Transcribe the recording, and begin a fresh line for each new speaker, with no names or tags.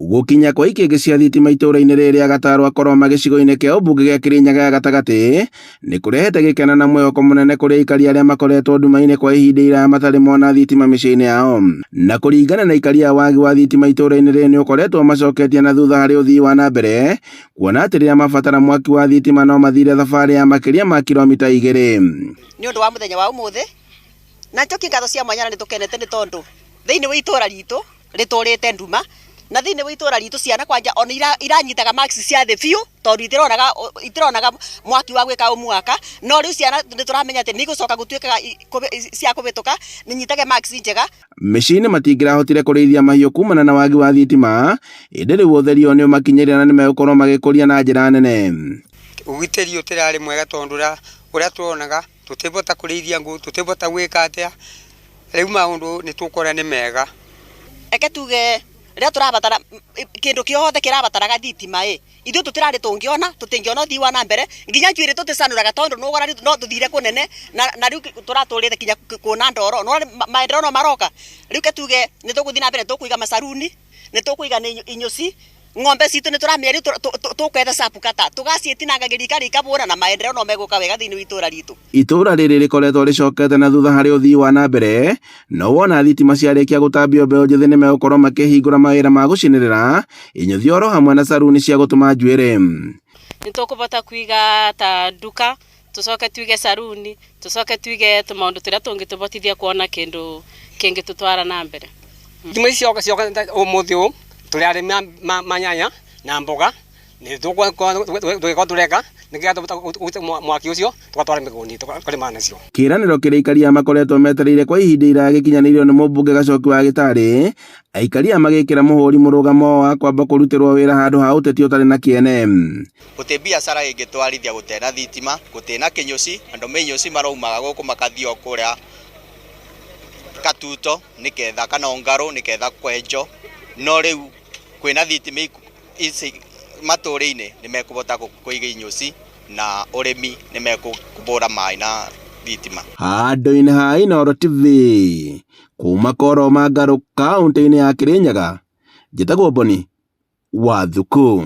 Gũkinya kwa ikĩngĩ cia thitima itũũra-inĩ rĩrĩ rĩa Gatarwa Koroma gĩcigo-inĩ kĩa ũmbunge gĩa Kĩrĩnyaga ya gatagatĩ nĩ kũrehete gĩkeno na mwĩhoko mũnene kũrĩ aikari arĩa makoretwo nduma-inĩ kwa ihinda iraya matarĩ mona thitima mĩciĩ-inĩ yao. Na kũringana na aikari a wagi wa thitima itũũra-inĩ rĩrĩ nĩ ũkoretwo macoketie na thutha harĩ ũthii wa na mbere kuona atĩ rĩrĩa mabatara mwaki wa thitima no mathire thabarĩ ya makĩria ma kilomita 2.
Nĩ ũndũ wa mũthenya wa ũmũthĩ na njokie ngatho cia mwanya na nĩ tũkenete nĩ tondũ thĩinĩ wa itũũra ritũ rĩtũrĩte nduma na thĩinĩ wa itũra ritũ ciana kwanja ona iranyitaga marks cia thĩ biũ tondũ itironaga mwaki wa gwĩka homework. No rĩu ciana nĩ tũramenya atĩ nĩ igũcoka gũtuĩka cia kũhĩtũka nĩnyitage marks njega.
Mĩciĩ-inĩ matingĩrahotire kũrĩithia mahiũ kumana na wagi wa thitima, ĩndĩ rĩu ũtheri ũyũ nĩ ũmakinyĩire na nĩmegũkorwo magĩkũria na njĩra nene.
Ũgitĩri ũtĩrarĩ mwega tondũ ũrĩa tuonaga tũtibota kũrĩithia ngũ, tũtibota gwĩka atĩa, rĩu maũndũ nĩ tũkuona nĩ mega.
Reke tuge rĩrĩa tũrabatara kĩndũ kĩothe kĩrabataraga thitima ĩ, ithuĩ tũtirarĩ tũngĩona, tũtingĩona ũthii wa na mbere, nginya njuĩrĩ tũticanũraga tondũ nĩũgũkora rĩu no tũthire kũnene na rĩu tũratũrĩte nginya kuona ndoro, nĩwona maendeleo no maroka. Rĩu reke tuge nĩ tũgũthiĩ na mbere tũkũiga macaruni, nĩ tũkũiga inyũci, ng'ombe citũ nĩ tũramenya rĩu tũkwetha sabukata, tũgaciĩtinangagĩria ikarĩa ikabũna na maendeleo no megũka wega thĩinĩ wa itũra ritũ.
Itũũra rĩrĩ rĩkoretwo rĩcokete na thutha harĩ ũthii wa na mbere, no wona thitima ciarĩkia gũtambio mbeũ njĩthĩ nĩ megũkorwo makĩhingũra mawĩra ma gũcinĩrĩra, inyũthi oro hamwe na caruni cia gũtuma njuĩrĩ.
Nĩ tũkũbota kũiga ta nduka, tũcoke tuige saruni, tũcoke tuige tũmaũndũ tũrĩa tũngĩtũbotithia kuona kĩndũ kĩngĩtũtwara na mbere.
Thitima ici cioka ũmũthĩ ũyũ tũrĩ arĩmi ma nyanya na mboga nĩ tũgĩkorwo tũreka nĩgetha tũhote mwaki ũcio tũgatwara mĩgũnda itũ tũkarĩma nacio.
Kĩĩranĩro kĩrĩa aikari aya makoretwo metereire kwa ihinda iraya gĩkinyanĩirio nĩ mũmbunge Gachoki wa Gĩtarĩ, aikari aya magĩkĩra mũhũri mũrũgamo wa kwamba kũrutĩrwo wĩra handũ ha ũteti ũtarĩ na kĩene.
Gũtĩ biacara ĩngĩtwarithia gũtena na thitima, gũtĩ na kĩnyũci, andũ me inyũci maraumaga gũkũ makathiĩ o kũrĩa Katuto nĩketha kana Ongarũ nĩketha kwenjo, no rĩu kwĩna thitima ici matũũra-inĩ nĩ mekũhota kũiga inyũci na ũrĩmi nĩ mekũbũra maĩ na thitima.
Handũ-inĩ ha Inooro TV, kuma Koroma Ngarũ, kaũntĩ-inĩ ya Kĩrĩnyaga, njĩtagwo Boni Wathuku.